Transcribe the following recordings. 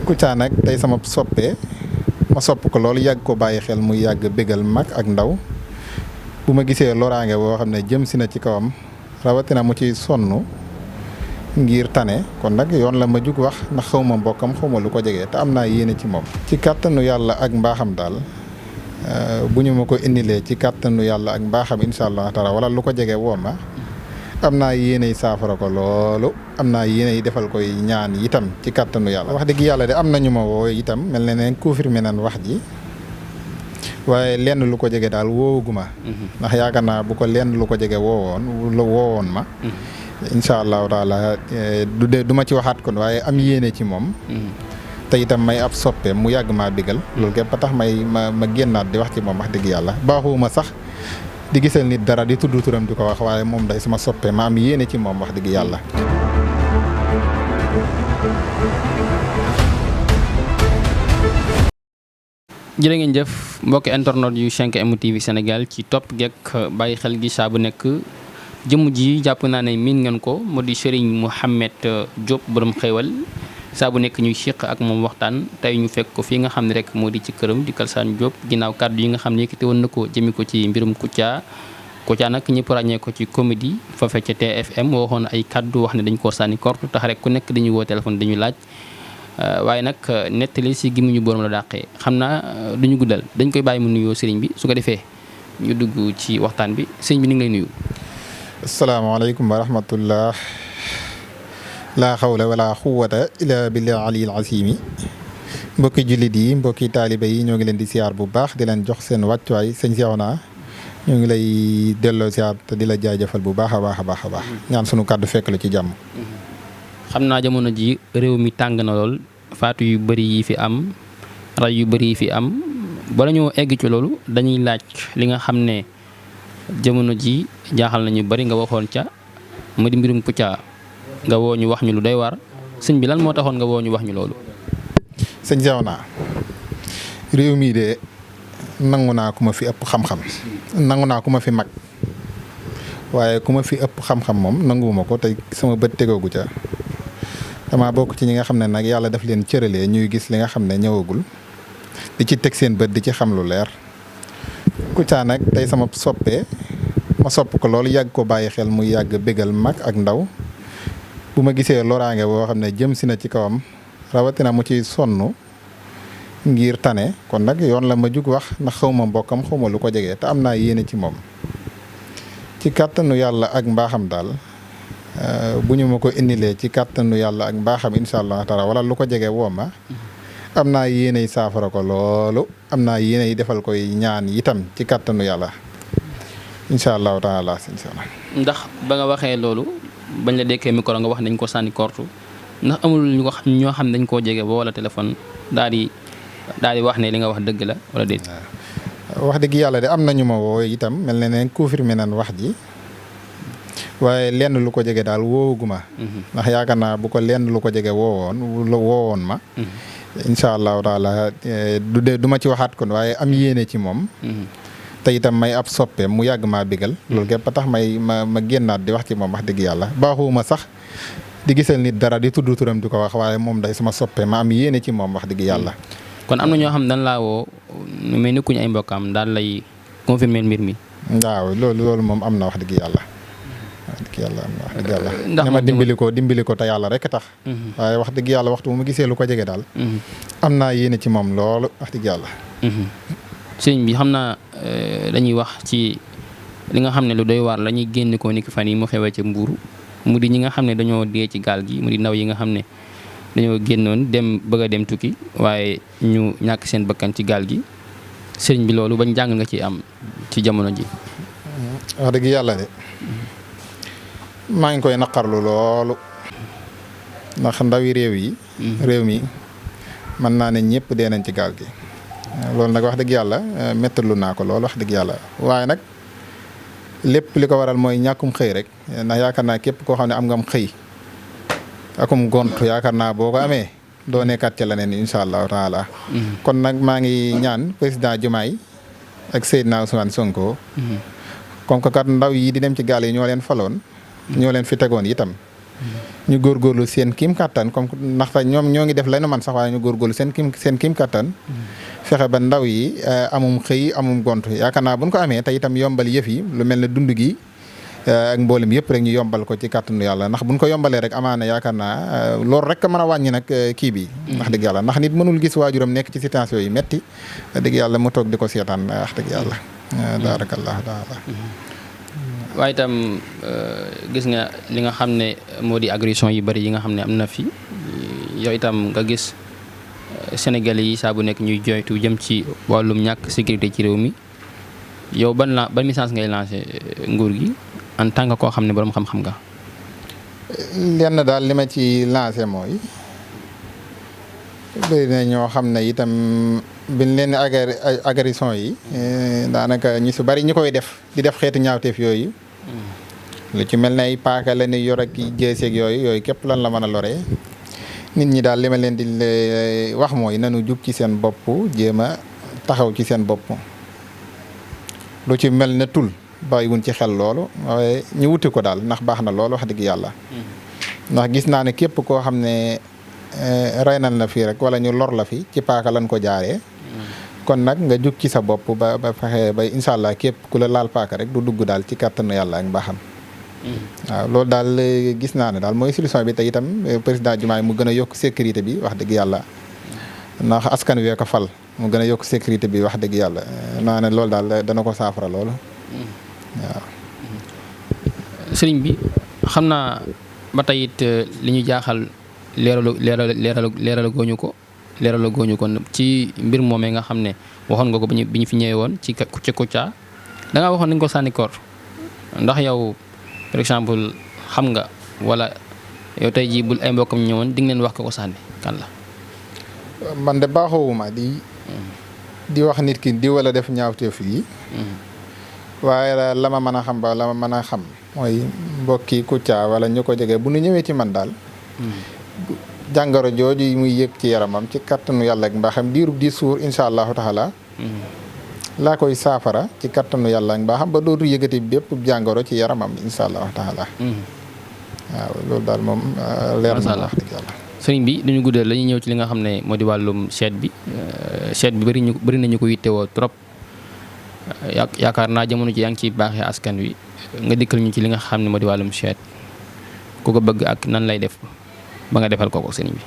Kouthia nag tey sama soppee ma sopp ko loolu yàgg ko bàyyi xel muy yàgg bégal mag ak ndaw bu ma gisee loraange boo xam ne jëm si na ci kawam rawatina mu ciy sonn ngir tane kon nag yoon la ma jug wax ndax xaw ma mbokkam xaw ma lu ko jege te am naa yéene ci moom. ci kàttanu yàlla ak mbaaxam daal bu ñu ma ko indilee ci kàttanu yàlla ak mbaaxam incha allah taala wala lu ko jege woo ma am naa yéenay saafara ko loolu am naa yéenay defal koy ñaan itam ci kàttanu yàlla. wax dëgg yàlla de am na ñu ma woo itam mel na ne confirmé nan wax ji waaye lenn lu ko jege daal woowuguma ndax yaakaar naa bu ko lenn lu ko jege woowoon ma. incha allahu taala du ma ci waxaat kon waaye am yéene ci moom. te itam may ab soppeem mu yàgg maa bigal loolu képp tax ma génnaat di wax ci moom wax dëgg yàlla baaxuma sax di gisal nit dara di tudd turam di ko wax waaye moom day sama soppe ma am yéene ci moom wax dëgg yàlla. jërë ngeen jëf mbokki internet yu 5M TV Sénégal ci topp gekk bàyyi xel gi saa bu nekk jëmm ji jàpp naa ne miin ngeen ko mu di Serigne Mouhamed Diop borom xéewal saa bu nekk ñuy siq ak moom waxtaan tey ñu fekk ko fii nga xam ne rek moo di ci këram di Kalsane Diop ginnaaw kàddu yi nga xam ne yëkkati woon na ko jëmi ko ci mbirum Kouthia nag ñëpp ràññee ko ci comédie foofe ca TFM waxoon ay kàddu wax ne dañ koo sànni korte tax rek ku nekk dañuy woo téléphone dañuy laaj waaye nag nettali si gémmiñu borom la dàqee xam naa duñu guddal dañ koy bàyyi mu nuyoo sëriñ bi su ko defee ñu dugg ci waxtaan bi sëriñ bi ni ngi lay nuyu. asalaamaaleykum wa rahmatullah laa xawla wala xuwata illa billah aliyil azimi mbokki jullit yi mbokki taaliba yi ñoo ngi leen di siyaar bu baax di leen jox seen wàccuwaay sëñ Seexuna ñoo ngi lay delloo siyaar te di la jaajëfal bu baax a baax a baax a baax ñaan sunu kàddu fekk la ci jàmm. xam naa jamono ji réew mi tàng na lool faatu yu bëri yi fi am ray yu bëri yi fi am bala ñoo egg ci loolu dañuy laaj li nga xam ne jamono ji jaaxal nañu bëri nga waxoon ca mu di mbirum Kouthia nga woo ñu wax ñu lu doy waar sëñ bi lan moo taxoon nga woo ñu wax ñu loolu. sëñ Seexuna réew mii de nangu naa ku ma fi ëpp xam-xam nangu naa ku ma fi mag waaye ku ma fi ëpp xam-xam moom nanguwuma ko tey sama bët tegoogu ca. dama bokk ci ñi nga xam ne nag yàlla daf leen cëralee ñuy gis li nga xam ne ñëwagul di ci teg seen bët di ci xam lu leer Kouthia nag tey sama soppee ma sopp ko loolu yàgg ko bàyyi xel muy yàgg bégal mag ak ndaw bu ma gisee loraange boo xam ne jëm si na ci kawam rawatina mu ciy sonn ngir tane kon nag yoon la ma jug wax ndax xaw ma mbokkam xaw ma lu ko jege te am naa yéene ci moom ci kàttanu yàlla ak mbaaxam daal bu ñu ma ko indilee ci kàttanu yàlla ak mbaaxam incha allah taala wala lu ko jege woo ma am naa yéenay saafara ko loolu am naa yéenay defal koy ñaan itam ci kàttanu yàlla incha allahu taala. ndax ba nga waxee loolu bañ la dekkee micro nga wax nañ ko sànni kortu ndax amul ñu wax ñoo xam ne dañ koo jege ba wala téléphone daal di wax ne li nga wax dëgg la wala déet. wax dëgg yàlla de am na ñu ma woo itam mel na ne confirmé nan wax ji. waaye lenn lu ko jege daal woowuguma ndax yaakaar naa bu ko lenn lu ko jege woowoon ma incha allahu taala du ma ci waxaat kon waaye am yéene ci moom te itam may ab soppeem mu yàgg maa bigal loolu képp tax ma génnaat di wax ci moom wax dëgg yàlla baaxuma sax di gisal nit dara di tudd turam di ko wax waaye moom day sama soppe ma am yéene ci moom wax dëgg yàlla. kon am na ñoo xam dañ laa woo mais nekkuñu ay mbokkam daal lay confirmer mbir mi. waaw loolu moom am na wax dëgg yàlla. wax dëgg yàlla ndax ma dimbali ko te yàlla rek tax. waaye wax dëgg yàlla waxtu bu ma gisee lu ko jege daal. am naa yéene ci moom loolu wax dëgg yàlla. sëñ bi xam naa dañuy wax ci li nga xam ne lu doy waar la ñuy génn ko ni ki fan yi mu xewee ca Mbuur mu di ñi nga xam ne dañoo dee ci gaal gi mu di ndaw yi nga xam ne dañoo génnoon bëgg a dem tukki waaye ñu ñàkk seen bakkan ci gaal gi sëriñ bi loolu bañ jàng nga ci am ci jamono ji. wax dëgg yàlla de. maa ngi koy naqarlu loolu ndax ndawi réew mi mën naa ne ñëpp dee nañ ci gaal gi loolu nag wax dëgg yàlla méttalu naa ko loolu wax dëgg yàlla waaye nag lépp li ko waral mooy ñàkkum xëy rek ndax yaakaar naa képp koo xam ne am ngam xëy akum gont yaakaar naa boo ko amee doo nekkaat ca leneen incha allahu taala kon nag maa ngi ñaan président Diomaye ak Seydina Ousmane Sonko comme que kat ndaw yi di dem ci gaal yi ñoo leen faloon ñoo leen fi tegoon itam ñu góorgóorlu seen kiim kattan comme ndaxte ñoom ñoo ngi def lay na man sax waaye ñu góorgóorlu seen kiim kattan fexe ba ndaw yi amum xëy amum gont yaakaar naa buñ ko amee te itam yombal yëf yi lu mel ne dund gi ak mboolem yëpp rek ñu yombal ko ci kàttanu yàlla ndax buñ ko yombalee rek amaana yaakaar naa loolu rek mën a wàññi nag kii bi wax dëgg yàlla ndax nit mënul gis waajuram nekk ci situation yi metti wax dëgg yàlla mu toog di ko seetaan wax dëgg yàlla baarakallahu taala waaye itam gis nga li nga xam ne moo di agression yu bari yi nga xam ne am na fi yow itam nga gis Sénégalais yi saa bu nekk ñuy joytu jëm ci wàllum ñàkk sécurité ci réew mi yow ban message ngay lancé nguur gi en tant que koo xam ne borom xam-xam nga. lenn daal li ma ci lancé mooy bëri na ñoo xam ne itam biñ leen agression yi daanaka ñu su bari ñu koy def di def xeetu ñaawteef yooyu lu ci mel ne ay paaka la ni yor ak jeeseeg yooyu képp lan la mën a loree nit ñi daal li ma leen di wax mooy nanu jug ci seen bopp jéem a taxaw ci seen bopp lu ci mel ne tul bàyyiwuñ ci xel loolu waaye ñu wuti ko daal ndax baax na loolu wax dëgg yàlla ndax gis naa ne képp koo xam ne rey nañ la fii rek wala ñu lor la fi ci paaka lañ ko jaaree kon nag nga jug ci sa bopp ba fexe ba incha allah képp ku la laal paaka rek du dugg daal ci kàttanu yàlla ak mbaaxam waaw loolu daal gis naa ne daal mooy solution bi te itam président Diomaye mu gën a yokk sécurité bi wax dëgg yàlla ndax askan wi ko fal mu gën a yokk sécurité bi wax dëgg yàlla naa ne loolu daal dana ko saafara loolu waaw. sëriñ bi xam naa ba tey it li ñu jaaxal leeralu gooñu ko ci mbir moomee nga xam ne waxoon nga ko bi ñu fi ñëwee woon ci Kouthia da ngaa waxoon nañ ko sànni koor ndax yow par exemple xam nga wala yow tey jii bul ay mbokkam ñëwoon di nga leen wax ko sànni kan la. man de baaxoowuma di wax nit ki di wala def ñaawteef yi waaye la ma mën a xam ba la ma mën a xam mooy mbokki Kouthia wala ñu ko jege bu nu ñëwee ci man daal jàngoro jooju muy yëg ci yaramam ci kattanu yàlla ak mbaaxam diirub 10 jours incha allahu taala laa koy saafara ci kattanu yàlla ak mbaaxam ba dootu yëgati bépp jàngoro ci yaramam incha allahu taala waaw loolu daal moom leer na wax dëgg yàlla. sëriñ bi duñu guddal la ñuy ñëw ci li nga xam ne moo di wàllum seet bi bëri nañu ko yittewoo trop yaakaar naa jamono ji yaa ngi ciy baaxee askan wi nga dikkal ñu ci li nga xam ne moo di wàllum seet ku ko bëgg ak nan lay def ba nga defal ko sëriñ bi.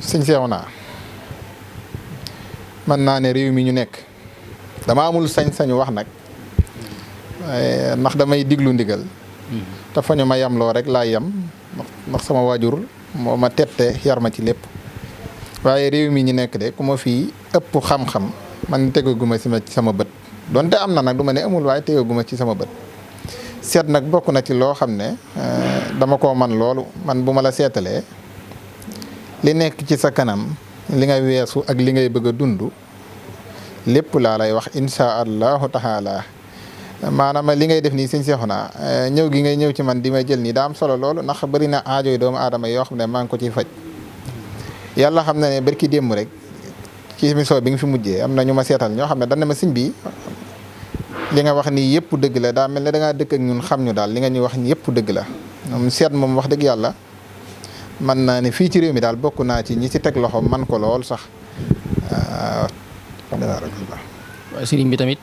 sëñ Seexuna mën naa ne réew mi ñu nekk dama amul sañ-sañu wax nag ndax damay diglu ndigal te fa ñu ma yamloo rek laa yam ndax sama waajur moo ma tette yar ma ci lépp waaye réew mi ñu nekk de ku ma fii ëpp xam-xam man tegaguma ci sama bët donte am na nag du ma ne amul waaye tegaguma ci sama bët seet nag bokk na ci loo xam ne dama koo man loolu man bu ma la seetalee li nekk ci sa kanam li nga weesu ak li ngay bëgg a dund lépp laa lay wax insha allahu taala maanaam li ngay def nii sëñ Seexuna ñëw gi ngay ñëw ci man di may jël nii daa am solo loolu ndax bëri na aajo yi doomu aadama yoo xam ne maa ngi ko ciy faj yàlla xam na ne barki démb rek ci émission bi nga fi mujjee am na ñu ma seetal ñoo xam ne dañ ne ma sëñ bi li nga wax nii yëpp dëgg la daa mel ne da ngaa dëkk ak ñun xam ñu daal li nga ñuy wax ni yëpp dëgg la moom seet moom wax dëgg yàlla man naa ne fii ci réew mi daal bokk naa ci ñi ci teg loxo man ko lool sax waaw sëriñ bi tamit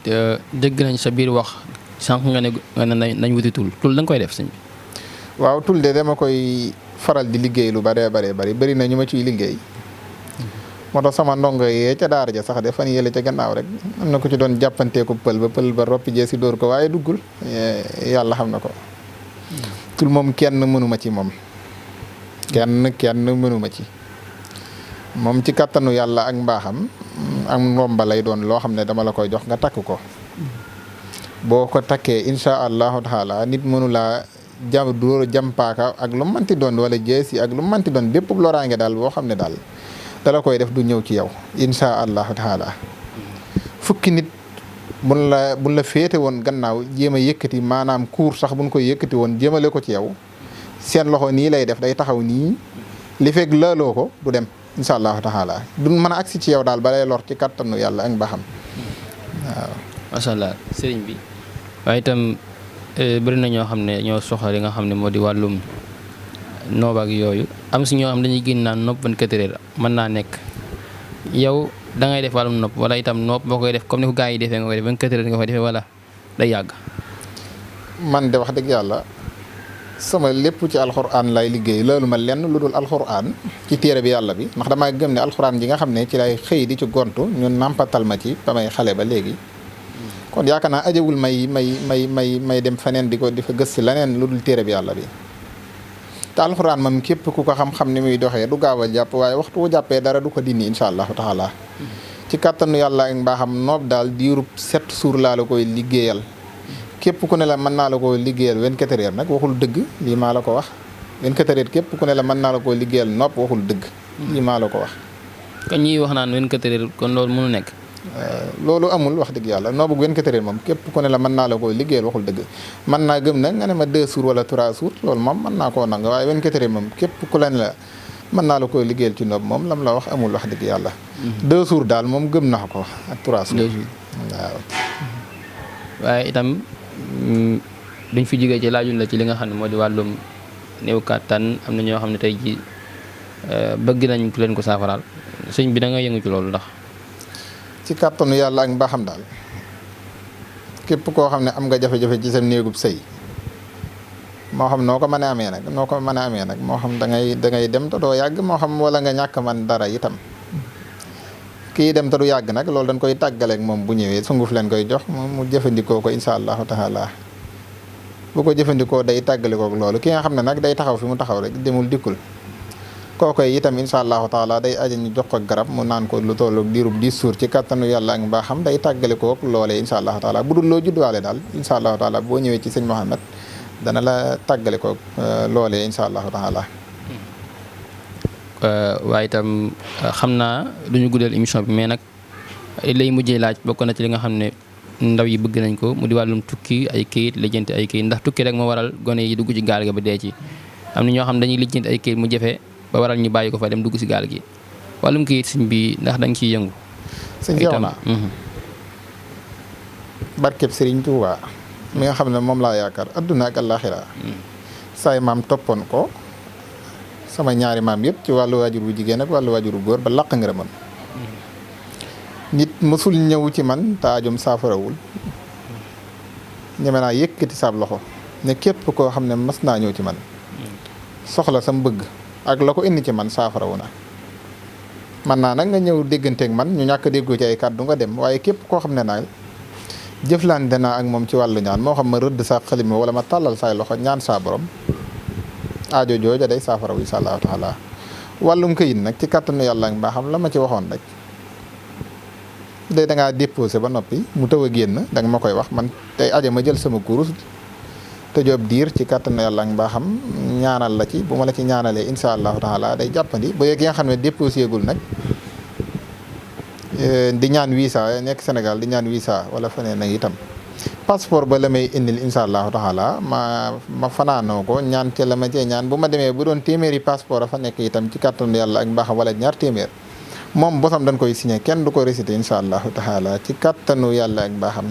dégg nañ sa biir wax sànq nga ne nañ wuti tul da nga koy def sëñ bi. waaw tul de dama koy faral di liggéey lu bari bëri na ñu ma ciy liggéey moo tax sama ndongo yee ca daara ja sax de fan yële ca gannaaw rek am na ko ci doon jàppanteeku pël ba roppi jee si dóor ko waaye duggul yàlla xam na ko tul moom kenn mënuma ci moom kenn mënuma ci moom ci kattanu yàlla ak mbaaxam am ndomba lay doon loo xam ne dama la koy jox nga takk ko boo ko takkee insha allahu taala nit mënu laa jam paaka ak lu manti doon wala jeesi ak lu manti doon bépp loraange daal boo xam ne daal dala koy def du ñëw ci yow insha allahu taala fukki nit buñ la féete woon gannaaw jéem a yëkkati maanaam kuur sax buñ koy yëkkati woon jéemale ko ci yow seen loxo nii lay def day taxaw nii li fekk laaloo ko du dem incha allahu taala duñ mën a agsi ci yow daal ba lay lor ci kattanu yàlla ak mbaaxam waaw. macha allah sëriñ bi waaye itam bëri na ñoo xam ne ñoo soxla li nga xam ne moo di wàllum noob ak yooyu am si ñoo xam dañuy génn naan nopp 24 heures mën naa nekk yow da ngay def wàllum nopp wala itam nopp boo koy def comme ni ko gars yi defee nga koy def 24 heures nga koy defee wala day yàgg. man de wax dëgg yàlla sama lépp ci alxuraan lay liggéey loolu ma lenn lu dul alxuraan ci téere bi yàlla bi ndax damaa gëm ne alxuraan ji nga xam ne ci lay xëy di ci gontu ñun nàmpatal ma ci ba may xale ba léegi kon yaakaar naa ajawul may dem feneen di fa gëstu leneen lu dul téere bi yàlla bi te alxuraan moom képp ku ko xam-xam ni muy doxee du gaaw a jàpp waaye waxtu wu jàppee dara du ko dindi incha allahu taala ci kàttanu yàlla ak mbaaxam noob daal diirub 7 jours laa la koy liggéeyal képp ku ne la mën naa la koo liggéeyal 24 heures nag waxul dëgg lii maa la ko wax 24 heures képp ku ne la mën naa la koo liggéeyal nopp waxul dëgg lii maa la ko wax. kon ñiy wax naan 24 heures kon loolu mënu nekk. loolu amul wax dëgg yàlla noobu 24 heures moom képp ku ne la mën naa la koo liggéeyal waxul dëgg mën naa gëm nag nga ne ma 2 jours wala 3 jours loolu moom mën naa koo nangu waaye 24 heures moom képp ku la ne la mën naa la koo liggéeyal ci noob moom lam la wax amul wax dëgg yàlla. 2 jours daal moom gëm naa ko ak 3 jours. 2 jours waaw. waaye itam duñ fi jógee ci laajuñ la ci li nga xam ne moo di wàllum néew kàttan am na ñoo xam ne tey ji bëgg nañ ku leen ko saafaraal sëñ bi da nga yëngu ci loolu ndax. ci kàttanu yàlla ak mbaaxam daal képp koo xam ne am nga jafe-jafe ci sa néegub sëy moo xam noo ko mën a amee nag moo xam da ngay dem te doo yàgg moo xam wala nga ñàkk man dara itam kii dem te du yàgg nag loolu dañ koy tàggaleeg moom bu ñëwee sunguf leen koy jox mu jëfandikoo ko incha allahu taala bu ko jëfandikoo day tàggalikoog loolu ki nga xam ne nag day taxaw fi mu taxaw rek demul dikkul kooku itam incha allahu taala day aja ñu jox ko garab mu naan ko lu tolloog diirub 10 jours ci kattanu yàlla ak mbaaxam day tàggalikoog loolee incha allahu taala bu dul loo juddwaale daal incha allahu taala boo ñëwee ci sëñ Mouhamed dana la tàggalikoog loolee incha allahu taala waaye itam xam naa duñu guddal émission bi mais nag lay mujjee laaj bokk na ci li nga xam ne ndaw yi bëgg nañ ko mu di wàllum tukki ay kayit lijjanti ay kayit ndax tukki rek moo waral gone yi dugg ci gaal ga ba dee ci am na ñoo xam dañuy lijjanti ay kayit mu jafe ba waral ñu bàyyi ko fa dem dugg si gaal gi wàllum kayit sëñ bi ndax da nga ciy yëngu. sëñ Cheikhouna barkeb Serigne Touba mi nga xam ne moom laa yaakaar adduna ak àllaaxira saay maam toppoon ko sama ñaari maam yëpp ci wàllu waajur bu jigéen ak wàllu waajur bu góor ba laq ngërëmam nit mësul ñëw ci man taajum saafarawul ñeme naa yëkkati saab loxo ne képp koo xam ne mas naa ñëw ci man soxla sam bëgg ak la ko indi ci man saafarawu na man naa nag nga ñëw dégganteeg man ñu ñàkk déggoo ci ay kàddu nga dem waaye képp koo xam ne naa jëflante naa ak moom ci wàllu ñaan moo xam ma rëdd saa xalima wala ma tàllal saay loxo ñaan saa borom aajo jooja day saafarawu insha allahu taala wàllum këyit nag ci kàttanu yàlla ak mbaaxam la ma ci waxoon rek day dangaa déposé ba noppi mu taw a génn danga ma koy wax man tey aja ma jël sama kurus te joob diir ci kàttanu yàlla ak mbaaxam ñaanal la ci bu ma la ci ñaanalee insha allahu taala day jàppandi ba yeeg yi nga xam ne déposé gul nag di ñaan visa nekk Sénégal di ñaan visa wala feneen nag itam passeport ba la may indil insha allahu taala ma fanaanoo ko ñaan ca la ma cee ñaan bu ma demee bu doon téeméeri passeport a fa nekk itam ci kàttanu yàlla ak mbaaxam wala ñaar téeméer moom bosam dañ koy signé kenn du ko récité insha allahu taala ci kàttanu yàlla ak mbaaxam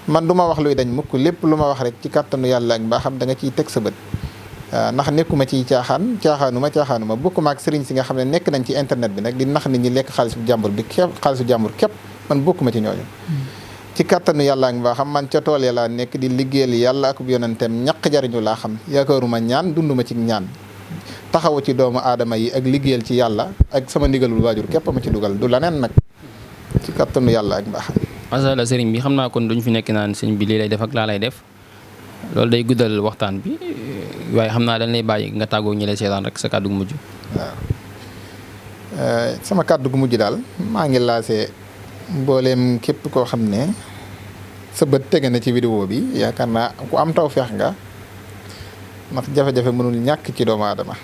man du ma wax luy dañ mukk lépp lu ma wax rek ci kàttanu yàlla ak mbaaxam da nga ciy teg sa bët ndax nekkuma ciy caaxaanuma bokkuma ak sëriñ si nga xam ne nekk nañ ci internet bi nag di nax nit ñi lekk xaalisu jàmbur bi képp xaalisu jàmbur képp man bokkuma ci ñooñu ci kàttanu yàlla ak mbaaxam man ca tool ya laa nekk di liggéeyal yàlla ak yonenteem ñaq jariñu laa xam yaakaaruma ñaan dunduma ci ñaan taxawu ci doomu aadama yi ak liggéeyal ci yàlla ak sama ndigalul waajur képp ma ci dugal du laneen nag ci kàttanu yàlla ak mbaaxam. macha allah sëriñ bi xam naa kon duñ fi nekk naan sëriñ bi lii lay def ak laa lay def loolu day guddal waxtaan bi waaye xam naa dañ lay bàyyi nga tàggoo ñi lay seetaan rek sa kàddu gu mujj. waaw sama kàddu gu mujj daal maa ngi laasee mbooleem képp koo xam ne sa bët tege na ci vidéo bi yaakaar naa ku am tawfeex nga ndax jafe-jafe mënul ñàkk ci doomu aadama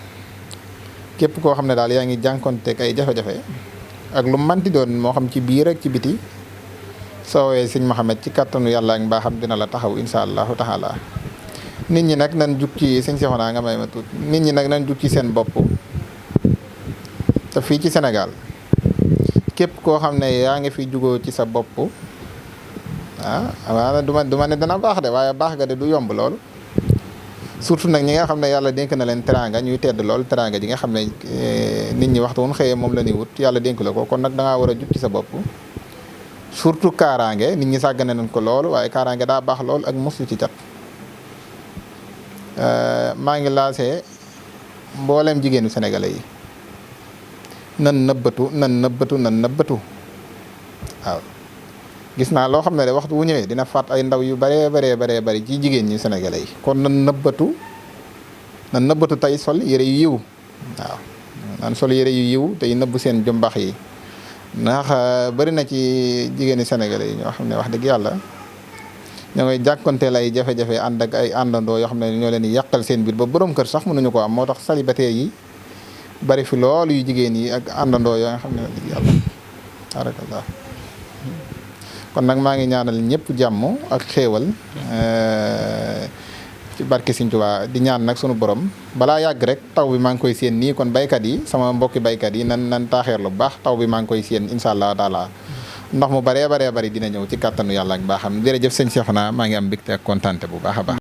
képp koo xam ne daal yaa ngi jànkonteeg ay jafe-jafe ak lu manti doon moo xam ci biir ak ci biti soo woowee sëñ Mouhamed ci kàttanu yàlla ak mbaaxam dina la taxaw insha allahu taala nit ñi nag nan jug ci sëñ Cheikhouna nga may ma tuut nit ñi nag nan jug ci seen bopp te fii ci Sénégal képp koo xam ne yaa ngi fi jugoo ci sa bopp amaana du ma ne dana baax de waaye baax ga de du yomb loolu surtout nag ñi nga xam ne yàlla dénk na leen teraanga ñuy tedd lool teraanga ji nga xam ne nit ñi waxtu woon xëyee moom la ñuy wut yàlla dénk la ko kon nag da ngaa war a jub ci sa bopp surtout kaaraange nit ñi sàggane nañ ko lool waaye kaaraange daa baax lool ak muslu ci cat maa ngi laasee mboolem jigéenu sénégalais yi nan nëbbatu waaw gis naa loo xam ne de waxtu wu ñëwee dina faat ay ndaw yu baree bari ci jigéen ñi sénégalais yi kon nan nëbbatu tey sol yére yu yiw waaw nan sol yére yu yiw tey nëbb seen jombax yi ndax bari na ci jigéeni sénégalais yi ñoo xam ne wax dëgg yàlla ñoo ngay jàkkonteel ay jafe-jafe ànd ak ay àndandoo yoo xam ne ñoo leen di yàqal seen biir ba borom kër sax mënuñu ko am moo tax célibataire yi bari fi loolu yu jigéen yi ak àndandoo yoo nga xam ne wax dëgg yàlla barakallah kon nag maa ngi ñaanal ñëpp jàmm ak xéewal ci barke Sëñ Tuubaa di ñaan nag sunu borom balaa yàgg rek taw bi maa ngi koy séen nii kon baykat yi sama mbokki baykat yi nan taaxeerlu bu baax taw bi maa ngi koy séen incha allah taala ndax mu baree bari dina ñëw ci kàttanu yàlla ak baaxam jërëjëf sëñ Cheikhouna maa ngi am mbégte ak kontaante bu baax a baax